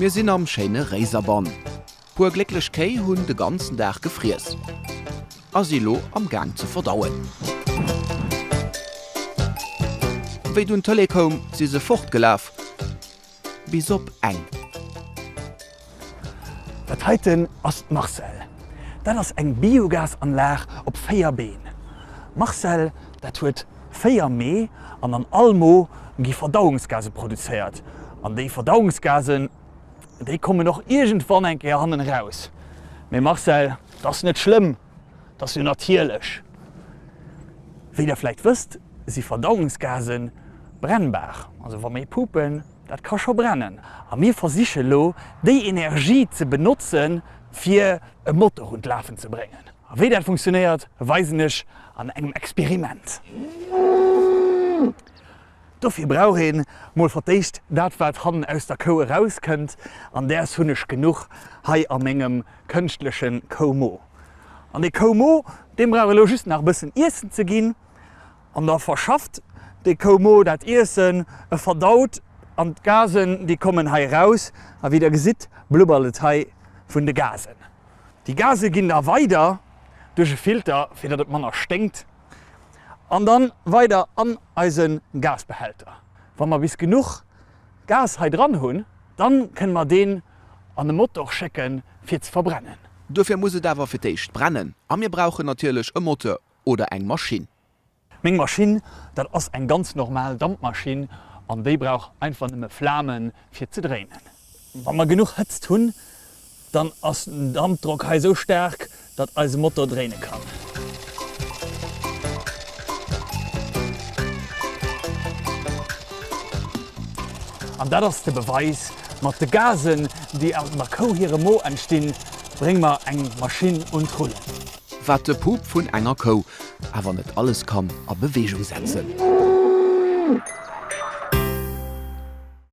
Mir sinn am schéine Réiserbann. Puer glécklech Kéi hunn de ganzen Dag gefriess a si lo am Gaang ze verdauen. Wéi dunn d'Tëlee koum, si se fortgelaf, bis op eng. Dat heiten ass d'Marcelle. Dat ass eng Biogasanlag op 4 Been. D'Marcelle, dat huet 4 Mee an an all Mo gi Verdauungsgase produzéiert. An déi Verdauungsgasen, déi kommen och iergendwann eng Kéier hannen eraus. Mee Marcel, 't ass net schlëmm, 't ass jo natierlech. Wéi der vläicht wësst, si Verdauungsgase brennbar. Also wa mir pupen, dat ka scho brennen. A mir versiche lo, déi Energie ze benotzen, fir e Motor un d'Lafen ze bréngen. A wéi dat funktionéiert, weisen ech an engem Experiment. Dofir brauch een mol fir d'éischt dat wat hannen aus der Kou eraus kënnt, an däers hunn ech genuch hei a mengem kënschtlechen Koumo. An dee Koumo, deem brauch elo just nach e bëssen Iessen ze ginn, an da verschafft dee Koumo dat Iessen, e verdaut an d'Gasen déi kommen hei eraus, a wéi der gesitt blubbert et hei vun de Gasen. Déi Gase ginn da weider duerch e Filter fir datt et manner sténkt. An dann weider an eise Gasbehälter. Wa mer bis genuch Gas hei dran hunn, dann kënne mer deen an e Motor schécken fir ze verbrennen. Duerfir muss et awer fir d'éischt brennen a mir brauchen natierlech e Moteur oder eng Maschinn. Meng Maschinn, dat ass eng ganz normal Dampmaschinn an déi brauch einfach nëmme Flamen fir ze dréinen. Wa mer genuch Hëtzt hunn, dann ass den Dampdrock hei esou staark, datt eise Motor dréine kann. An dat ass de Beweis, Mat de Gasen, déi an der Kou hirem Mo entstinn, brénge mer eng Maschinn un d'Rullen. Wat de Pup vun enger Kou awer net alles kann a Beweegung setzen.